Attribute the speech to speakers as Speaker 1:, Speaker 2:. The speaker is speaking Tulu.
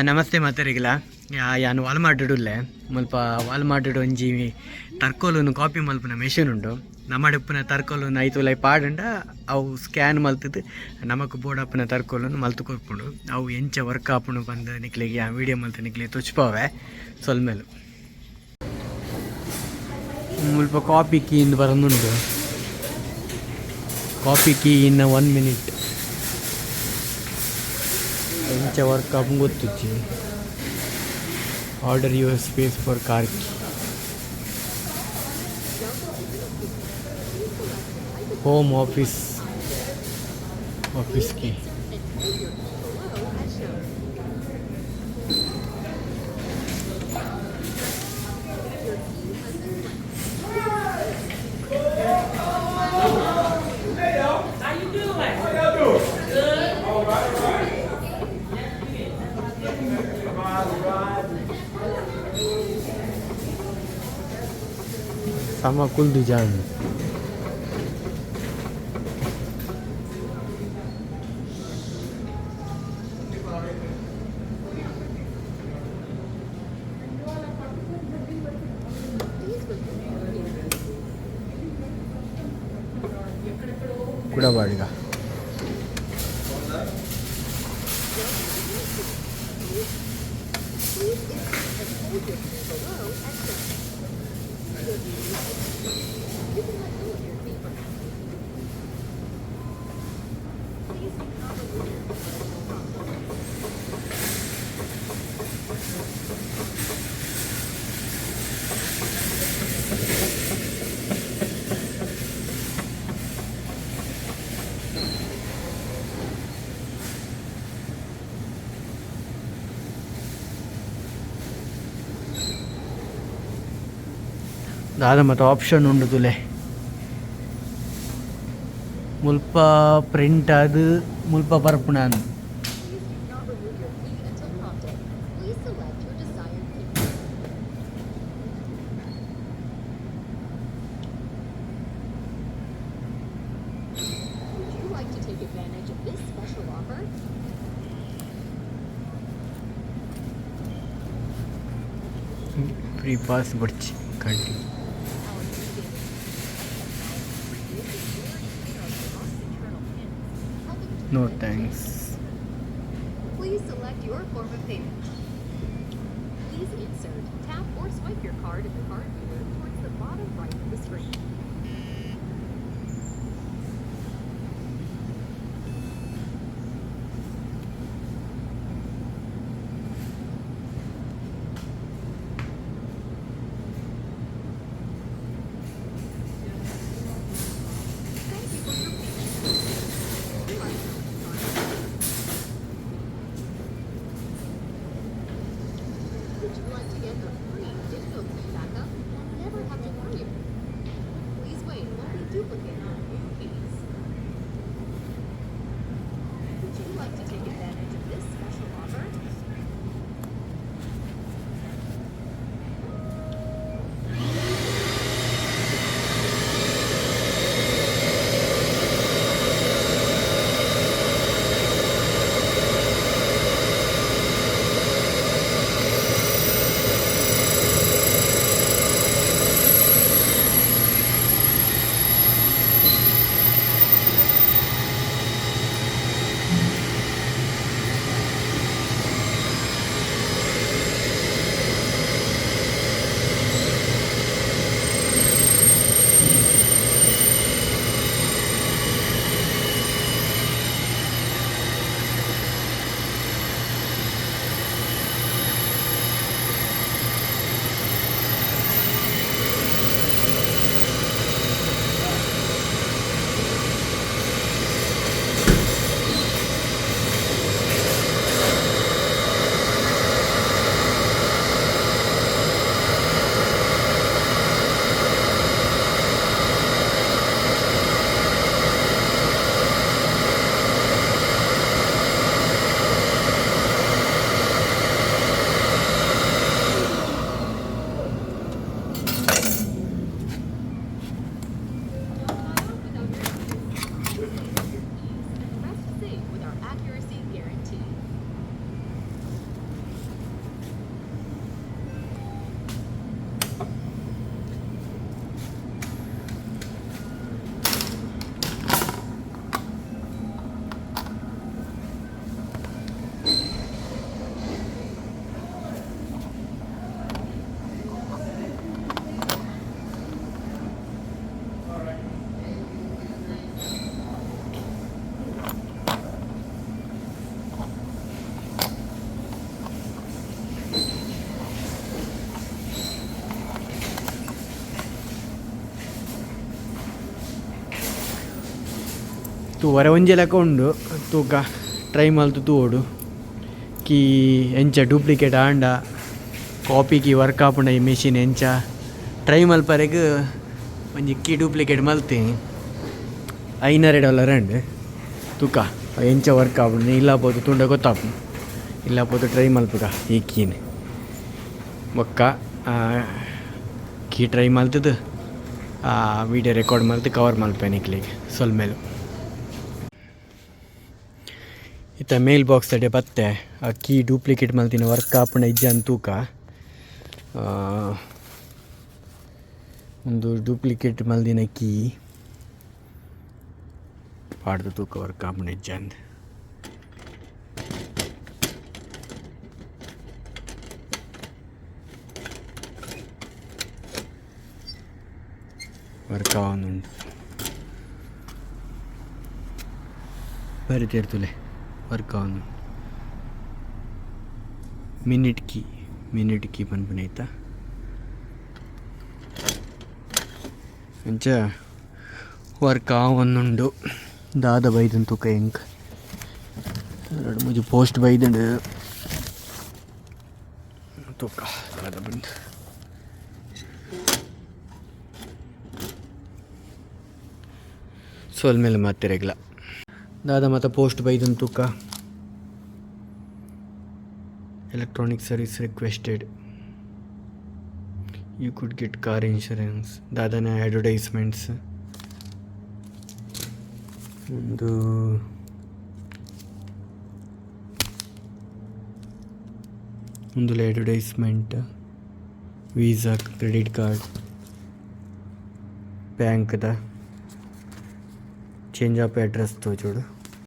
Speaker 1: ನಮಸ್ತೆ ಮಾತರಿಗಿಲ್ಲ. ಯಾನು ವಾಲ್ಮಾರ್ಟ್ ಉಲ್ಲೆ. ಮುಲ್ಪ ವಾಲ್ಮಾರ್ಟ್ ಒಂಜಿ ತರ್ಕೋಲುನು ಕಾಪಿ ಮಲ್ಪುನ ಮೆಷಿನ್ ಉಂಡು. ನಮ್ಮಡಿಪ್ಪುನ ತರ್ಕೋಲುನು ಐತುಲೈ ಪಾಡುಂಡ ಅವು ಸ್ಕ್ಯಾನ್ ಮಲ್ತದು ನಮಕ್ ಬೋಡಪ್ಪುನ ತರ್ಕೋಲುನು ಮಲ್ತು ಕೊರ್ಪುಂಡು. ಅವು ಎಂಚ ವರ್ಕ್ ಆಪುಂಡು ಪಂದ್ ನಿಕ್ಲೆಗ್ ಆ ವಿಡಿಯೋ ಮಲ್ತು ನಿಕ್ಲೆಗ್ ತೋಜ್ಪಾವೆ. ಸೊಲ್ಮೆಲು. ಮುಲ್ಪ ಕಾಪಿ ಕೀ ಇಂದ್ ಬರೊಂದುಂಡು. Copy key in 1 minute. ಎಂಚ ವರ್ಕ್ ಆಪುಂಡು ಗೊತ್ತುಜ್ಜಿ. Order your space for car key, home, office, office key.
Speaker 2: And hold your key below as shown. Your key has been placed.
Speaker 3: How you doing? How y'all doing? Good. All right, all right.
Speaker 1: ಸಮ ಕುಲ್ದು ಜಾನ್.
Speaker 2: Please remove your key.
Speaker 1: ಕುಡಬಾಡಿಗ.
Speaker 2: Please insert and hold your key below as shown. Your key has been placed. You can let go of your key for now. Please do not remove your key until prompted.
Speaker 1: ದಾದ ಮತ್ತು ಆಪ್ಷನ್ ಉಂಡು ತುಲೆ. ಮುಲ್ಪ ಪ್ರಿಂಟ್ ಆದ್ ಮುಲ್ಪ ಬರ್ಪುನ.
Speaker 2: Please do not remove your key until prompted. Please select your desired key. Would you like to take advantage of this special offer?
Speaker 1: Free pass ಬಡ್ಚಿ, continue.
Speaker 2: Our innovative reduces wear and tear of the lock's internal pins, helping to
Speaker 1: no
Speaker 2: prevent
Speaker 1: thanks.
Speaker 2: Please select your form of payment. Please insert, tap, or swipe your card in the card reader towards the bottom right of the screen. Thank you for your patience. You are now in. Would you like to get a free digital key backup and never have to worry? Please wait while we duplicate your new keys. Would you like to take advantage of this special offer?
Speaker 1: ತೂವರೆ ಒಂಜಿ ಲೆಕ್ಕ ಉಂಡು. ತೂಕ ಟ್ರೈ ಮಲ್ತು ತೂವೊಡು ಕೀ ಎಂಚ ಡೂಪ್ಲಿಕೇಟ್ ಆಂಡ ಕಾಪಿ ಕೀ ವರ್ಕ್ ಆಪುಂಡ ಈ ಮೆಷಿನ್ ಎಂಚ ಟ್ರೈ ಮಲ್ಪರೆಗ್ ಒಂಜಿ ಕೀ ಡೂಪ್ಲಿಕೇಟ್ ಮಲ್ತೀನಿ. $500 ಅಂಡ್. ತೂಕ ಎಂಚ ವರ್ಕ್ ಆಪುಂಡು ಇಲ್ಲ ಪೋದು ತೂಂಡ ಗೊತ್ತಾಪುಂಡು. ಇಲ್ಲ ಪೋದು ಟ್ರೈ ಮಲ್ಪುಗ ಈ ಕೀನ್. ಬೊಕ್ಕ ಕೀ ಟ್ರೈ ಮಲ್ತದು ವೀಡಿಯೋ ರೆಕಾರ್ಡ್ ಮಲ್ತು ಕವರ್ ಮಲ್ಪೆ ನಿಕ್ಲೆಗ್ ಸೊಲ್ಮೆಲು. ಇತ್ತ ಮೇಲ್ ಬಾಕ್ಸ್ ಅಡೆ ಬತ್ತೆ. ಆ ಕೀ ಡೂಪ್ಲಿಕೇಟ್ ಮಲ್ತಿನ ವರ್ಕ್ ಆಪುಂಡ ಇಜ್ಜಾನ್ ತೂಕ. ಒಂದು ಡೂಪ್ಲಿಕೇಟ್ ಮಲ್ದಿನ ಕೀ ಪಾಡ್ದು ತೂಕ ವರ್ಕ್ ಆಪುಂಡ ಇಜ್ಜಾಂದ್. ವರ್ಕ್ ಆವೊಂದುಂಡು. ಬರಿ ತೇರ್ತುಲೆ ವರ್ಕ್ ಆವೊಂದುಂಡು. ಮಿನಿಟ್ ಕೀ, ಮಿನಿಟ್ ಕೀ ಪನ್ಪುನ ಐತ ಅಂಚ ವರ್ಕ್ ಆವೊಂದುಂಡು. ದಾದ ಬೈದುಂಡು ತೂಕ ಎಂಕ್ ರಡ್ಡ್ ಮೂಜಿ ಪೋಸ್ಟ್ ಬೈದುಂಡು. ತೂಕ ದಾದ ಬಂದು. ಸೊಲ್ಮೆಲು ಮಾತೆರೆಗ್ಲ. ದಾದ ಮಾತ ಪೋಸ್ಟ್ ಬೈದುಂಡು ತೂಕ. Electronic service requested, you could get car insurance ದಾದನ advertisements. ಒಂದು ಉಂದುಲ ಅಡ್ವರ್ಟೈಸ್ಮೆಂಟ್, ವೀಸಾ ಕ್ರೆಡಿಟ್ ಕಾರ್ಡ್, ಬ್ಯಾಂಕ್ದ, ಚೇಂಜ್ ಆಫ್ ಅಡ್ರೆಸ್ ತೋಜೋಡು.